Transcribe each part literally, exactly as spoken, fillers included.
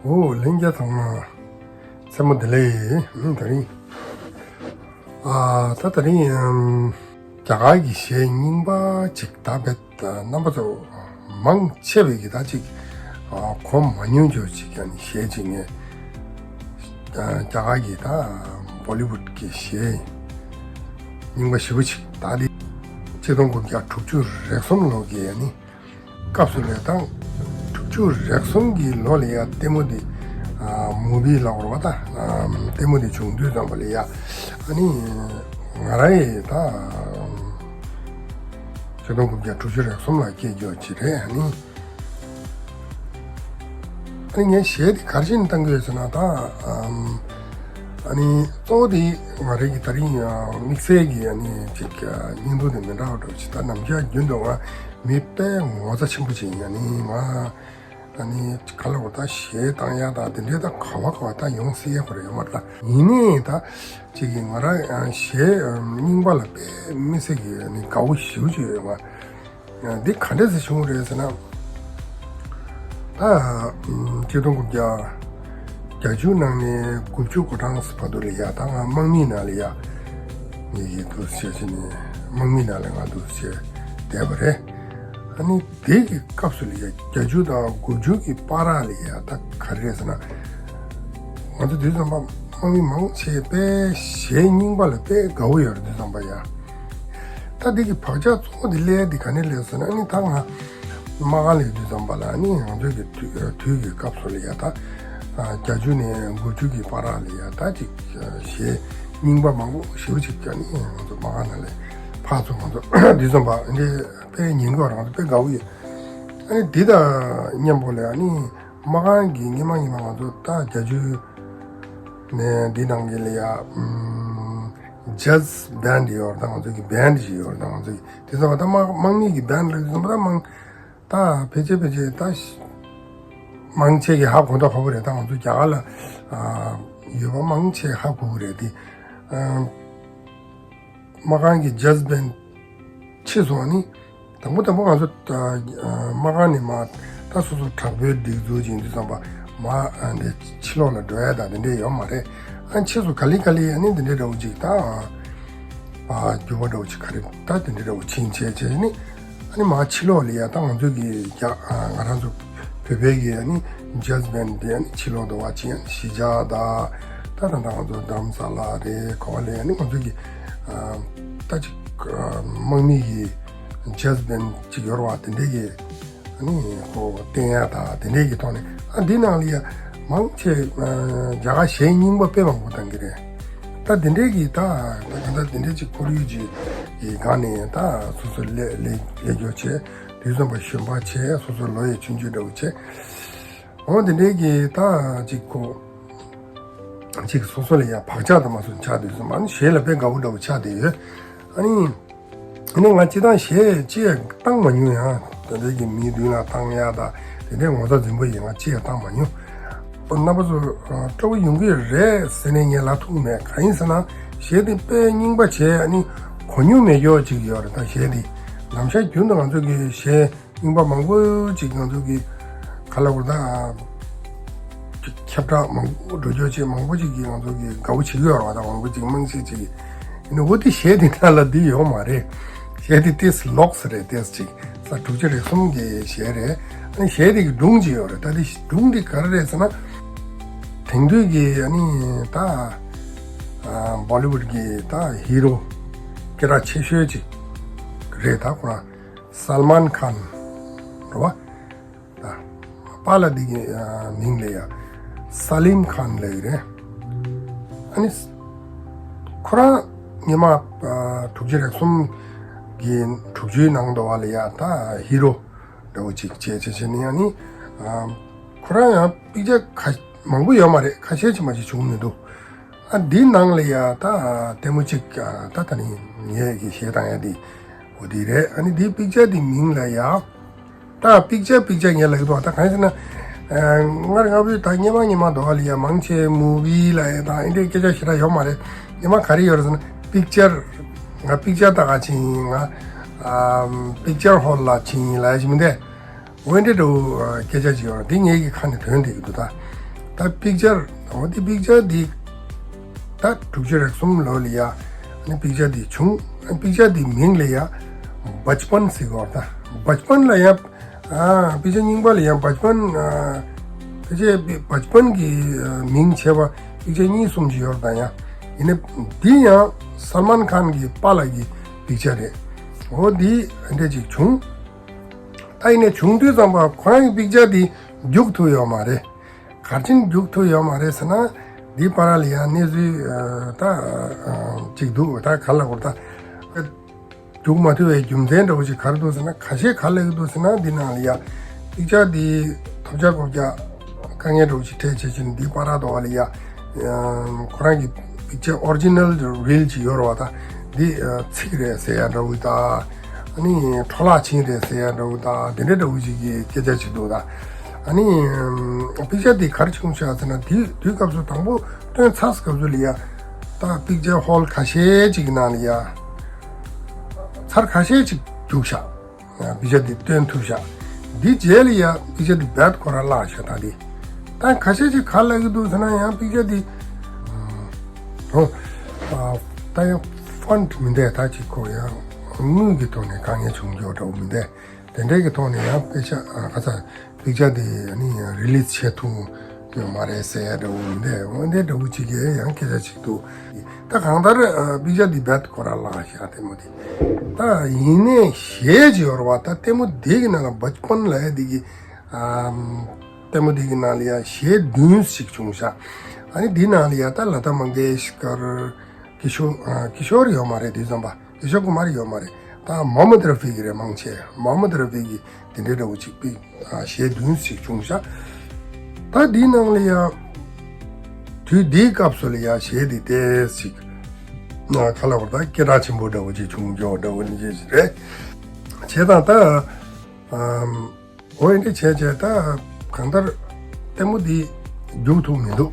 ཨོ་ལྷན་རྒྱས་ཚང་མ་མཚན་མོ་བདེ་ལེགས། ཨ་ད་རིང་ཨ་ད་ད་རིང་ཨམ་རྒྱ་གར་གྱི་གཞས་རྙིང་པ་ཅིག་ད་བེད་རྣམ་པ་ཚོ་མང་ཆེ་བས་ཀྱི་ད་ཅིག་ཨ་གོ་མ་མྱོང་རྒྱུ་ཅིག་ཡང་ནི་གཞས་ཅིག་ངས་ཨ་རྒྱ་གར་གྱི་ད་བོ་ལི་ཝུད་ཀྱི་གཞས་རྙིང་པ་ཞེ་པོ་ཅིག་ད་འདི་ཆིག་སྟོང་དགུ་བརྒྱ་དྲུག་ཅུ་རེ་གསུམ་ལོ་གི་ཡང་ནི་སྐབས་སུ་ལས་དང་། དྲུག་ཅུ་རེ་གསུམ་གྱི་ལོ་ལ་ཡ་ལྟད་མོ་འདི་ཨ་མུ་བི་ལ་བར་བ་ད་ཨ་ལྟད་མོ་འདི་བྱུང་དུས་ཙམ་པ་ལ་ཡ་ཨ་ནི་ང་རང་ཡི་ད་ཆིག་སྟོང་དགུ་བརྒྱ་དྲུག་ཅུ་རེ་གསུམ་ལ་སྐྱེས་རྒྱུ་ཅིག་རེད། ཨ་ནི་ཨ་ནི་ངས་གཞས་འདི་ག་རེ་བྱས་ནས་བཏང་གི་ཡོད་ཟེར་ན་ད་ཨ་ནི་གཙོ་བོ་འདི་ང་རང་གི་ད་རིང་དམིགས་བསལ་གྱི་ཨ་ནི་ཅིག་བརྙན་ཐུང་འདི་མི་འདྲ་བ་འགྲོ་ཅིག་ད་ནམ་རྒྱུན་རྒྱུན་དུ་ང་མི་དཔེ་ངོ་ཚ་ཆེན་པོ་ཅིག་ཡིན། ཨ་ནི་ང་ཨ་ནི་ག་ལ་བ་ད་གཞས་བཏང་ཡ་ད་དེ་འདྲའི་ད་ག་བ་ག་བ་ད་ཡོང་སྲིད་ཡ་ཁོ་རེ་ཡོད་མ་རེད། ད་ཡིན་ནའི་ད་ཅིག་གི་ང་རང་གཞས་རྙིང་པ་ལ་དཔེ་མི་སྲིད་གི་ཨ་ནི་དགའ་བོ་ཞེ་པོ་ཅིག་ཡོད། ང་འདི་ག་འདྲས་སེ་བྱུང་རེད་ཟེར་ན། ད་ཆིག་སྟོང་དགུ་བརྒྱ་བརྒྱད་ཅུ་ནང་ནས་དགུ་བཅུ་གོ་གྲངས་བར་དུ་ལ་ཡ་ད་ང་དམག་མིའི་ནང་ལ་ཡ་ངེད་ཀྱི་འདུག་བྱས་ཕྱིན་ནས་དམག་མིའི་ནང་ལ་ང་འདུག་བྱས་བསྡད་པ་རེད། ཨ་ནི་དེ་གི་སྐབས་སུ་ལ་ཡ་བརྒྱད་ཅུ་དང་དགུ་བཅུ་གི་བར་ལ་ཡ་ད་ག་རེ་རེད་ཟེར་ན། ང་ཚོ་དུས་ཙམ་པ་དམག་མི་མང་ཆེ་དཔེ་གཞས་རྙིང་པ་ལ་དཔེ་དགའ་བོ་ཡོད་རེད། དུས་ཙམ་པ་ཡ། ད་འདི་གི་བག་ཆགས་གཙོ་བོ་འདི་སླེབས་འདི་ག་ནས་སླེབས་ཟེར་ན། ཨ་ནི་ད་ང་དམག་ཁང་ལ་ཡོད་དུས་ཙམ་པ་ལ་ཨ་ནི་ང་ཚོའི་གི་དུས་དུས་ཀྱི་སྐབས་སུ་ལ་ཡ་ད་བརྒྱད་ཅུ་ནས་དགུ་བཅུ་གི་བར་ལ་ཡ་ད་ཅིག་གཞས་རྙིང་པ་མང་པོ་ཞེ་པོ་ཅིག་ཨ་ནི་ང་ཚོ་དམག་ཁང་ནང་ལ་ཕར་ཚུར་ང་ཚོ་དུས་ཙམ་པ་འདི་དཔེ་ཉན་གི་བ་རང་ཚོ་དཔེ་དགའ་བོ་ཡོད། ཨ་ནི་འདི་དང་མཉམ་པོ་ལ་ཨ་ནི་དམག་ཁང་གི་སྔོན་མ་སྔོན་མ་ང་ཚོ་ད་བརྒྱད་ཅུ་ནས་འདི་ནང་གི་ལ་ཡ་ཨམ་ཇེ་ཛི་བེན་ཌི་ཡོད་རེད། ད་ང་ཚོ་གི་བེན་ཌི་ཞིག་ཡོད་རེད། ད་ང་ཚོ་གི་དེ་ཚོ་བ་ད་དམག་དམག་མི་གི་བེན་ཌི་ལ་དེ་ཚོ་བ་ད་དམག་ད་ཕལ་ཆེར་ཕལ་ཆེར་ད་མང་ཆེ་གི་ཧ་གོ་མདོག་ཁ་པོ་རེད། ད་ང་ཚོ་རྒྱ་གར་ལ་ཨ་ཡོད་པ་མང་ཆེ་ཧ་གོ་གི་རེད། དེ་ཨམ་དམག་ཁང་གི་ཇེ་ཛི་བེན་ཌི་ཕྱིས་སོང་ནི། དང་པོ་དང་པོ་ང་ཚོ་ད་ཨ་དམག་ཁང་ནས་མར་ད་སོ་སོ་དྲག་པོའི་སྒྲིག་འཛུགས་ཅིག་ཡིན་དུས་ཙམ་པ་མར་ཨ་འདི་ཕྱི་ལོགས་ལ་འགྲོ་ཡ་ད་དེ་འདྲས་ཡོད་མ་རེད། ཨ་ཕྱིས་སུ་ག་ལེ་ག་ལེ་ཨ་ནི་དེ་འདྲས་འདྲ་བོ་ཅིག་ད་ཨ་འགྱུར་བ་འདྲ་བོ་ཅིག་ག་རེ་ད་དེ་འདྲས་འདྲ་བོ་ཕྱིན་བྱས་བྱས་ནི་ཨ་ནི་མར་ཕྱི་ལོགས་ལ་ཡ་ད་ང་ཚོ་གི་རྒྱ་ཨ་ང་རང་ཚོ་བོད་པའི་གི་ཨ་ནི་ཇེ་ཛི་བེན་ཌི་དེ་ཨ་ནི་ཕྱི་ལོགས་འགྲོ་བ་ཅིག་ཨ་ནི་གཞིས་ཆགས་ད་ད་ད་ད་ང་ཚོ་རྡ་རམ་ས་ལ་རེད། ག་བ་ལ་ཡ་ཨ་ནི་ང་ཚོ་གི་ཨ་ད་ཅིག་ཨ་དམག་མི་གི་ཇེ་ཛི་བེན་ཌི་ཅིག་ཡོད་རེད་བ། དེ་འདྲས་གི་ཨ་ནི་ཁོ་བསྟན་ཡ་ད་དེ་འདྲས་གི་ཐོག་ནས་ཨ་འདི་ནང་ལ་ཡ་མང་ཆེ་ཨ་རྒྱ་གར་གཞས་རྙིང་པ་དཔེ་མང་པོ་བཏང་གི་རེད། ད་དེ་འདྲས་གི་ད་ད་ག་ད་དེ་འདྲས་ཅིག་ཁོར་ཡུག་ཅིག་གི་སྒང་ནས་ད་སོ་སོ་ལས་ལས་ལས་སྐྱོ་བྱས། དུས་ཙམ་པ་གཞོན་པ་བྱས། སོ་སོ་ལོ་ཡ་ཆུང་ཆུང་འདྲ་བོ་བྱས། འོ་དེ་འདྲས་གི་ད་ཅིག་ཁོ་ཅིག་སོ་སོ་ལ་ཡ་བག་ཆགས་དུ་མ་སོང་ཆགས་དུས་ཙམ་པ་ཨ་ནི་གཞས་ལ་དཔེ་དགའ་བོ་འདྲ་བོ་ཆགས་བསྡད་ཡོད། ཨ་ནི་ཨ་ནི་ང་སྤྱིར་བཏང་གཞས་ཅི་ཡང་བཏང་མ་མྱོང་། ཡང་དེ་འདྲའི་གི་མིའི་མདུན་ལ་བཏང་ཡ་ད་དེ་འདྲའི་ངོ་ཚ་འཛིན་པོ་ཡིན། ང་ཅི་ཡང་བཏང་མ་མྱོང་། རྣམ་པ་ཚོ་སྤྲོ་པོ་ཡོང་གི་རེད་ཟེར་ནས་ངས་ལབ་ཐུབ་མེད། གང་ཡིན་ཟེར་ན་གཞས་དེ་དཔེ་རྙིང་པ་བྱས། ཨ་ནི་གོ་མྱོང་མེད་ཡོད་ཅིག་ཡོད་རེད། ད་གཞས་དེ་ནམ་ཞག་རྒྱུན་དུ་ང་ཚོ་གི་གཞས་རྙིང་པ་མང་པོ་ཅིག་ང་ཚོ་གི་ག་ལ་བར་ད་ཁྱབ་བསྒྲགས་མང་པོ་འགྲོ་རྒྱུ་ཅིག་མང་པོ་ཅིག་གིས་ང་ཚོ་གི་དགའ་བོ་བྱེད་ཀྱི་ཡོད་རེད་བ། ད་མང་པོ་ཅིག་དམངས་ཆེ་ཅིག་ཡིན་ན། འོ་དེ་གཞས་དེ་ནང་ལ་འདི་ཡོད་མ་རེད། གཞས་དེ་ཏེས་ལོགས་རེད། ཏེས་ཅིག་ས་དྲུག་ཅུ་རེ་གསུམ་གྱི་གཞས་རེད། ཨ་ནི་གཞས་དེ་གི་སྒྲུང་ཅིག་ཡོད་རེད། ད་དེ་སྒྲུང་དེ་ག་རེ་རེད་ཟེར་ན། དེང་དུས་ཀྱི་ཨ་ནི་ད་ཨ་བོ་ལི་ཝུད་ཀྱི་ད་ཧི་རོ་སྐད་གྲགས་ཆེ་ཤོས་ཅིག་རེད། ད་ཁོ་རང་སལ་མཱན་ཁཱན་རེད་བ། ད་པཱ་ལགས་འདི་གི་ཨ་མིང་ལ་ཡ་སཱ་ལིམ་ཁཱན་ལབ་ཀྱི་རེད། ཨ་ནི་ཁོ་རང་སྔོན་མ་ཨ་དྲུག་ཅུ་རེ་གསུམ་གྱི་དྲུག་ཅུའི་ནང་དུ་བ་ལ་ཡ་ད་ཧི་རོ་འདྲ་བོ་ཅིག་བྱས་བྱས་བྱས་ནས། ཨ་ནི་ཨ་ཁོ་རང་ཡང་པིག་ཅར་ཁ་མང་པོ་ཡོད་མ་རེད། ཁ་ཤས་ཅིག་མ་གཏོགས་བྱུང་མི་འདུག་ཨ་འདི་ནང་ལ་ཡ་ད་ལྟད་མོ་གཅིག་ཨ་ད་ད་ནི་ངས་ཀྱི་གཞས་བཏང་ཡ་འདི་འོ་འདི་རེད། ཨ་ནི་འདི་པིག་ཅར་འདི་མིང་ལ་ཡ་ད་པིག་ཅར་པིག་ཅར་ངས་ལབ་ཀྱི་འདུག་ད་གང་ཡིན་ཟེར་ན་ཨ་སྔར་སྔ་བོའི་ད་སྔོན་མ་སྔོན་མ་འདུག་ཨ་ལ་ཡ་མང་ཆེ་མུ་བི་ལ་ཡ་ད་ཨེ་འདྲའི་སྐད་ཆ་ཞེ་དྲག་ཡོད་མ་རེད། སྔོན་མ་ག་རེ་ཡོད་རེད་ཟེར་ན། པིག་ཅར་ང་པིག་ཅར་ལྟ་ག་ཕྱིན་ཡིན། ང་ཨ་པིག་ཅར་ཧོལ་ལ་ཕྱིན་ཡིན་ལབ་ཡ་ཅིག་མི་འདུག་འོན་ཏེ་འདྲ་བོ་སྐད་ཆ་ཅིག་ཡོད་རེད། འདི་ངེད་ཀྱི་ཁ་ནས་ཐོན་བསྡད་ཀྱི་འདུག་ད་ ད་པིག་ཅར་འོ་དེ་པིག་ཅར་འདི་ད་དྲུག་ཅུ་རེ་གསུམ་ལོ་ལ་ཡ་ཨ་ནི་པིག་ཅར་འདི་བྱུང་། ཨ་ནི་པིག་ཅར་འདི་མིང་ལ་ཡ་བཅཔན་ཟེར་གོ་ད། བཅཔན་ལ་ཡ་ཨ་པིག་ཅར་རྙིང་པ་ལ་ཡ་བཅཔན། ཨ་ཕལ་ཆེར་བཅཔན་གྱི་ཨ་མིང་བྱས་པ་པིག་ཅར་གཉིས་གསུམ་ཅིག་ཡོད་རེད་ད། ཡ་ཡིན་ནའི་འདི་ཡང་སལ་མཱན་ཁཱན་གྱི་པཱ་ལགས་ཀྱི་པིག་ཅར་རེད། འོ་འདི་འདྲ་ཅིག་བྱུང་། ད་ཡིན་ནའི་བྱུང་དུས་ཙམ་པ་ཁོ་རང་གི་པིག་ཅར་འདི་རྒྱུག་ཐུབ་ཡོད་མ་རེད། ག་རེ་བྱས་ནས་རྒྱུག་ཐུབ་ཡོད་མ་རེད་ཟེར་ན། འདིའི་བར་ལ་ཡང་གནས་ཚུལ་ཨ་ད་ཨ་ཅིག་འདུག་ད་ག་ལ་གོ་ད་རྒྱུག་མ་ཐུབ་པའི་རྒྱུ་མཚན་འདྲ་བོ་ཞིག་ག་རེ་འདུག་ཟེར་ན། ཁ་ཤས་ག་ལ་གི་འདུག་ཟེར་ན། འདི་ནང་ལ་ཡ་པིག་ཅར་འདི་ཐོབ་རྒྱག་གོ་རྒྱག་དཀའ་ངལ་འདྲ་བོ་ཞིག་འཕྲད་བྱས་བྱས་ནས་འདིའི་བར་དོ་བ་ལ་ཡ་ཨ་ཁོ་རང་གི་པིག་ཅར་ཨོ་རི་ཇི་ནལ་རིལ་ཅིག་ཡོད་རེད་བ་ད། འདི་ཨ་ཚིག་རེད་ཟེར་ཡ་འདྲ་བོ་ད། ཨ་ནི་འཕྲོ་བརླག་ཕྱིན་རེད་ཟེར་ཡ་འདྲ་བོ་ད། དེ་འདྲ་འདྲ་བོ་ཞིག་གི་སྐད་ཆ་ཅིག་འདུག་ད། ཨ་ནི་ཨམ་པིག་ཅར་འདི་ག་རེ་བྱུང་ཤག་ཟེར་ན། དེ་དུས་སྐབས་སུ་དང་པོ་བཏོན་ཚར་སྐབས་སུ་ལ་ཡ་ད་པིག་ཅར་ཧོལ་ཁ་ཤས་ཅིག་གི་ནང་ལ་ཡ་ཚར་ཁ་ཤས་ཅིག་རྒྱུགས་ཤག། ཨ་པིག་ཅར་འདི་བཏོན་ཐུབ་ཤག། འདི་རྗེས་ལ་ཡ་པིག་ཅར་འདི་རྦད་ཁོ་རང་བརླག་ཤག་ད་འདི། ད་ཁ་ཤས་ཅིག་ག་ལ་གི་འདུག་ཟེར་ན། ཡང་པིག་ཅར་འདི་ཨོ་ཨ་ད་ཡང་ཕོན་ཊི་མི་འདྲ་ད་ཅིག་ཁོ་ཡང་དངུལ་གྱི་ཐོག་ནས་དཀའ་ངལ་བྱུང་རྒྱུ་འདྲ་བོ་མི་འདྲ། དེ་འདྲའི་གི་ཐོག་ནས་ཡང་པིག་ཅར་ཨ་ག་ཚ་པིག་ཅར་འདི་ཨ་ནི་རི་ལིས་བྱེད་ཐུབ་ཡོད་མ་རེད་ཟེར་ཡ་འདྲ་བོ་མི་འདྲ། འོ་འདྲའི་འདྲ་བོ་ཅིག་གི་ཡང་སྐད་ཆ་ཅིག་འདུག། ད་གང་ལྟར་ཨ་པིག་ཅར་འདི་རྦད་ཁོ་རང་བརླག་ཤག་ལྟད་མོ་འདི། ད་ཡིན་ནའི་གཞས་ཅིག་ཡོད་རེད་བ། ད་ལྟད་མོ་འདི་གི་ནང་ལ་བཅཔན་ལབ་ཡ་འདི་གི་ཨམ་ལྟད་མོ་འདི་གི་ནང་ལ་ཡ་གཞས་བདུན་ཞིག་བྱུང་ཤག། ཨ་ནི་འདི་ནང་ལ་ཡ་ད་ལ་ཏཱ་མང་གེ་ཤ་ཀར། ཀི་ཤོ་ཨ་ཀི་ཤོར་ཡོད་མ་རེད། དུས་ཙམ་པ་ཀི་ཤོར་ཀུ་མར་ཡོད་མ་རེད། ད་མོ་ཧམ་མད་ར་ཧྥི་གི་རེད། མང་ཆེ་མོ་ཧམ་མད་ར་ཧྥི་གི་དེ་འདྲའི་འདྲ་བོ་ཅིག་པིག་ཨ་གཞས་བདུན་ཞིག་བྱུང་ཤག། ད་འདི་ནང་ལ་ཡ་དུས་འདིའི་སྐབས་སུ་ལ་ཡ་གཞས་འདི་ཏོག་ཙམ་ཅིག་ཨ་ག་ལ་བར་ད་སྐད་གྲགས་ཆེན་པོ་འདྲ་བོ་ཅིག་བྱུང་འགྱོ་འདྲ་བོ་ནི་ཅིག་རེད། བྱས་ཙང་ད་ཨམ། འོ་ཡིན་དེ་བྱས་བྱས་ད་གང་ལྟར་ལྟད་མོ་འདི་རྒྱུག་ཐུབ་མི་འདུག།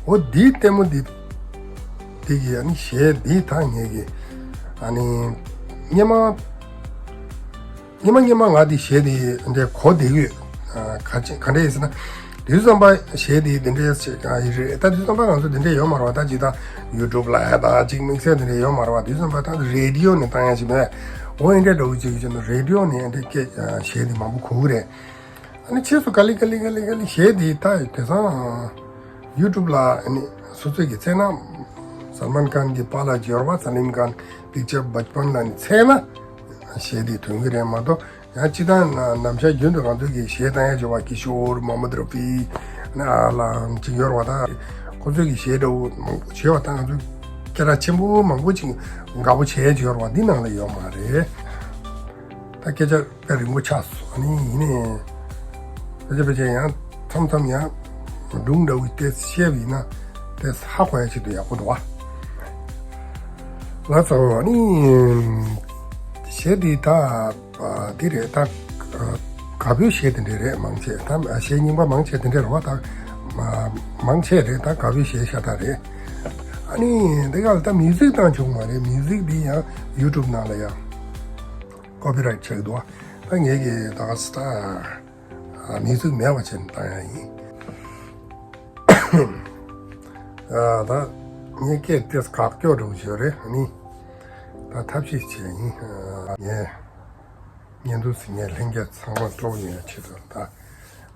འོ་འདིའི་ལྟད་མོ་འདི་འདི་གི་ཨ་ནི་གཞས་འདི་ད་ངས་ཀྱི་ཨ་ནི་སྔན་མ་སྔན་མ་སྔན་མ་ང་འདི་གཞས་འདི་འདྲའི་གོ་བདེ་གི་ཡོད། ཨ་ག་ཅི་ག་འདྲ་ཡིན་ཟེར་ན། དུས་ཙམ་པ་གཞས་འདི་འདི་འདྲའི་ཞིག་ཨ་ཡི་རེད། ད་དུས་ཙམ་པ་ང་ཚོ་འདི་འདྲའི་ཡོད་མ་རེད་བ། ད་ཅིག་ད་ཡུ་ཊུབ་ལ་ཡ་ད་ཅིག་དམིགས་བསལ་འདི་འདྲའི་ཡོད་མ་རེད་བ། དུས་ཙམ་པ་ད་རེ་ཌི་ཡོ་ནས་བཏང་ཡ་ཞིག་མེད། འོ་ཡིན་འདྲའི་འདྲ་བོ་ཅིག་བྱས་ན་རེ་ཌི་ཡོ་ནས་འདི་སྐད་ཨ་གཞས་འདི་མང་པོ་གོ་གི་རེད། ཨ་ནི་ཕྱིས་སུ་ག་ལེ་ག་ལེ་ག་ལེ་ག་ལེ་གཞས་འདི་ད་དེང་སང་ཡུ་ཊུབ་ལ་ཨ་ནི་སོ་སོས་ཀྱི་བཙལ་ན་སལ་མཱན་ཁཱན་གྱི་པཱ་ལགས་ཀྱི་ཡོད་རེད་བ། སལ་མཱན་ཁཱན་པིག་ཅར་བཅཔན་ལབ་ནས་བཙལ་ན་གཞས་འདི་ཐོན་གྱི་རེད་མ་གཏོགས། ཡང་སྤྱིར་བཏང་ན་ནམ་ཞག་རྒྱུན་དུ་ང་ཚོ་གི་གཞས་བཏང་ཡ་བྱེད་པ་ཀི་ཤོར། མོ་ཧམ་མད་ར་ཧྥི། ཨ་ལ་ཅིག་ཡོད་རེད་བ། ད་ཁོ་ཚོའི་གི་གཞས་འདྲ་བོ་མང་པོ་བྱས་པ་ད་ང་ཚོ་སྐད་གྲགས་ཆེན་པོ་མང་པོ་ཅིག་དགའ་པོ་བྱས་ཡ་ཅིག་ཡོད་རེད་བ། འདི་ནང་ལ་ཡོད་མ་རེད། ད་སྐད་ཆ་དཔེ་རིང་པོ་ཆགས་སོང་། ཨ་ནི་ཡིན་ནའི་ཕལ་ཆེར་ཕལ་ཆེར་ཡང་མཚམས་མཚམས་ཡང་སྒྲུང་འདྲ་བོ་དེ་བཤད་པ་ཡིན་ན་དེ་ཧ་གོ་ཡ་ཆེད་དུ་ཡག་པོ་འདུག་བ། ལགས་སོ། ཨ་ནི་གཞས་འདི་ད་ཨ་འདི་རེད་ད། ཨ་དགའ་པོའི་གཞས་དེ་འདྲ་རེད་མང་ཆེ། ད་གཞས་རྙིང་པ་མང་ཆེ་དེ་འདྲ་རེད་བ། ད་མ་མང་ཆེ་རེད་ད། དགའ་པོའི་གཞས་ཤ་སྟག་རེད། ཨ་ནི་འདི་ག་ལ་ད་མིའུ་ཟིག་བཏང་བྱུང་མ་རེད། མིའུ་ཟིག་འདི་ཡང་ཡུ་ཊུབ་ནང་ལ་ཡང་ཀོ་པི་རའེ་ཊི་ཆགས་ཀྱི་འདུག་བ། ད་ངས་ཀྱི་ད་ག་ས་ད་ཨ་མིའུ་ཟིག་མེད་པ་བྱས་ནས་བཏང་ཡ་ཡིན། ཨ་ད་ངས་སྐད་དེ་དགག་སྐྱོ་འདྲ་བོ་ཞིག་རེད། ཨ་ནི་ད་ཐབས་ཤེས་བྱས་ཡིན། ཨ་ངས་བརྙན་ཐུང་ཟིན་མཁན་ལྷན་རྒྱས་ཚང་མ་སྤྲོ་པོ་ཡོང་ཡ་ཆེད་དུ། ད་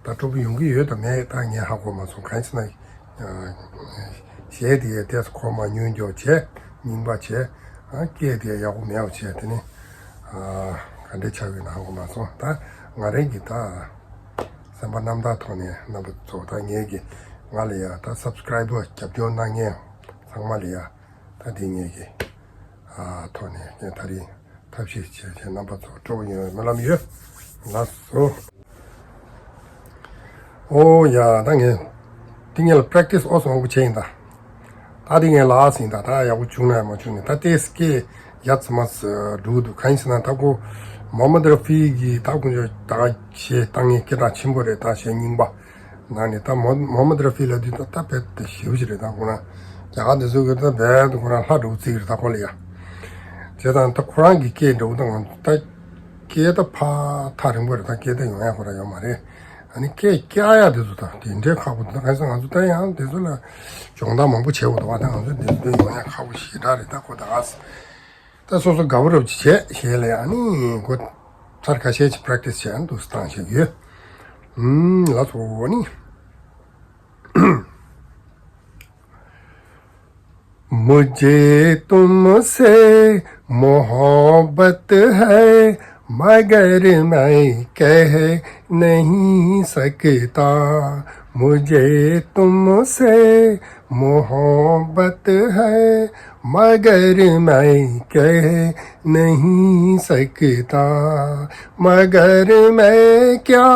ད་སྤྲོ་པོ་ཡོང་གི་ཡོད་དམ་མེད་ད་ངས་ཧ་གོ་མ་སོང་། གང་ཡིན་ཟེར་ན་ཨ་གཞས་དེ་ཡ་ཏོག་ཙམ་གོ་མ་མྱོང་རྒྱུ་བྱས། རྙིང་པ་བྱས། ཨ་སྐད་དེ་ཡ་ཡག་པོ་མེད་པ་བྱས། དེ་ནི་ཨ་ག་འདྲ་ཆགས་ཡོད་ན་ཧ་གོ་མ་སོང་། ད་ང་རང་གི་ད་སེམས་པ་རྣམ་དག་ཐོག་ནས་རྣམ་པ་ཚོ་ད་ངས་ཀྱི་ང་ལ་ཡ་ད་སབ་སི་ཀ་རའེ་བར་རྒྱབ་སྐྱོར་གནང་མཁན་ཚང་མ་ལ་ཡ་ད་དེ་ངས་ཀྱི་ཨ་ཐོག་ནས་ངས་ད་རིང་ཐབས་ཤེས་བྱས་བྱས་རྣམ་པ་ཚོ་སྤྲོ་པོ་ཡོང་བའི་སྨོན་ལམ་ཡོད། ལགས་སོ། ཨོ་ཡ་ད་ངས་དེ་ངས་ལ་པེ་རེག་ཊི་སི་ཨོ་སོང་པོ་བྱས་ཡིན་ད། ད་དེ་ངས་ལ་ཨ་སིན་ད་ད་ཡག་པོ་བྱུང་ན་ཡང་མ་བྱུང་ནས་ད་ཏོག་ཙམ་སྐད་ཡ་ཙམ་མ་ཙམ་འགྲོ་གི་འདུག། གང་ཡིན་ཟེར་ན་ད་ཁོ་མོ་ཧམ་མད་ར་ཧྥི་གི་ད་ཁོ་ཚོ་ད་ག་གཞས་བཏང་མཁན་སྐད་གྲགས་ཆེན་པོ་རེད། ད་གཞས་རྙིང་པ་ནང་ནས་ད་མོ་མོ་ཧམ་མད་ར་ཧྥི་ལབ་དུས་ད་ད་རྦད་དེ་ཞེ་པོ་ཅིག་རེད། ད་ཁོ་རང་རྒྱ་གར་དེ་ཚོ་གི་ད་རྦད་དེ་ཁོ་རང་ལྷ་འདྲ་བོ་བརྩི་གི་རེད། ད་ཁོ་ལ་ཡ་བྱས་ཙང་ད་ཁོ་རང་གི་སྐད་འདྲ་བོ་ད་ང་ད་སྐད་ད་ཕར་ཐག་རིང་པོ་རེད། ད་སྐད་ད་ཡོང་ཡ་ཁོ་རང་ཡོད་མ་རེད། ཨ་ནི་སྐད་རྒྱག་ཡག་དེ་ཚོ་དང་དེ་འདྲའི་ཁག་པོ་འདུག་གང་ཟེར་ང་ཚོ་ད་ཡང་དེ་ཚོ་ལ་སྦྱོང་བརྡར་མང་པོ་བྱེད་དགོས་འདུག་བ། ད་ང་ཚོ་དེ་ཚོ་ཡོང་ཡག་ཁག་པོ་ཞེ་དྲག་རེད། ད་ཁོ་ད་ཨ་ད་སོ་སོ་དགའ་པོ་རབ་ཅིག་བྱས་ཞེས་ལས། ཨ་ནི་ཁོ་ཚར་ཁ་ཤས་ཅིག་པེ་རེག་ཊི་སི་བྱས་ན་འདུག་སེ་བཏང་བཞག་ཡོད། ཨུམ་ལགས་སོ། ཨ་ནི། मुझे तुमसे मोहब्बत है, मगर मैं कह नहीं सकता। मुझे तुमसे मोहब्बत है, मगर मैं कह नहीं सकता। मगर मैं क्या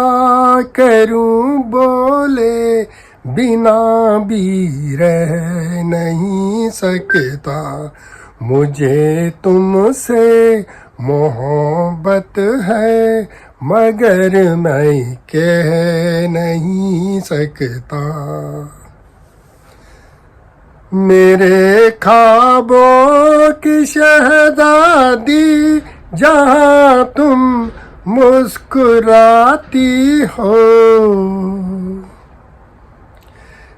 करूं बोले बिना भी रह नहीं सकता। मुझे तुमसे मोहब्बत है, मगर मैं कह नहीं सकता। मेरे ख्वाबों की शहजादी, जहां तुम मुस्कुराती हो।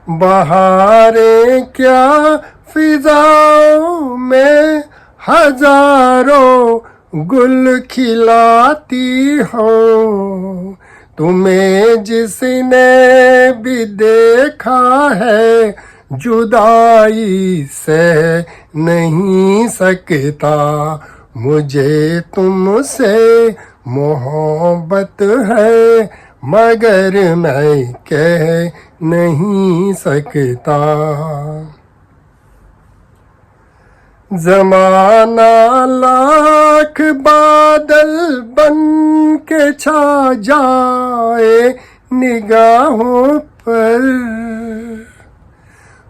बहारें क्या फिजाओं में हजारों गुल खिलाती हो। तुम्हें जिसने भी देखा है, जुदाई सह नहीं सकता। मुझे तुमसे मोहब्बत है, मगर मैं कह नहीं सकता। जमाना लाख बादल बन के छा जाए निगाहों पर,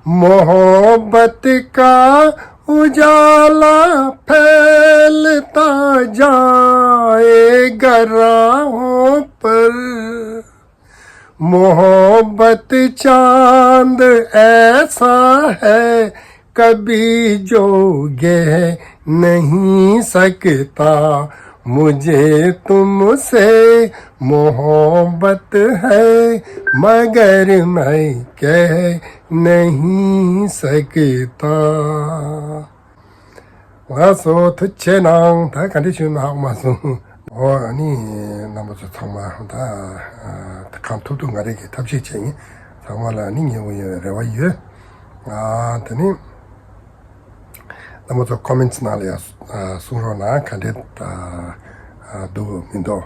मोहब्बत का उजाला फैलता जाएगा राहों पर। मोहब्बत चांद ऐसा है, कभी जो गिर नहीं सकता। मुझे तुमसे मोहब्बत है, मगर मैं कह नहीं सकता। ལགས་སོ། ཐུགས་རྗེ་གནང་། ད་ག་འདྲ་བྱུང་ན་ཧ་གོ་མ་སོང་། འོ་ཨ་ནི་རྣམ་པ་ཚོ་ཚང་མ་ད་གང་ཐུབ་ཐུབ་ང་རང་གིས་ཐབས་ཤེས་བྱས་ཡིན། ཚང་མ་ལ་ཨ་ནི་མཉེས་པོ་ཡོང་བའི་རེ་བ་ཡོད། ཨ་དེ་ནི་རྣམ་པ་ཚོ་ཀོ་མེན་ཊི་ནང་ལ་ཡང་གསུང་རོགས་གནང་། ག་འདྲ་འདུག་མི་འདུག་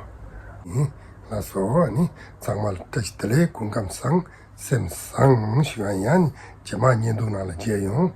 ཡིན། ལགས་སོ། ཨ་ནི་ཚང་མ་ལ་བཀྲ་ཤིས་བདེ་ལེགས། སྐུ་ཁམས་བཟང་། སེམས་བཟང་ཞུ་ཡ་ཡིན། རྗེས་མ་བརྙན་ཐུང་ནང་ལ་མཇལ་ཡོང་།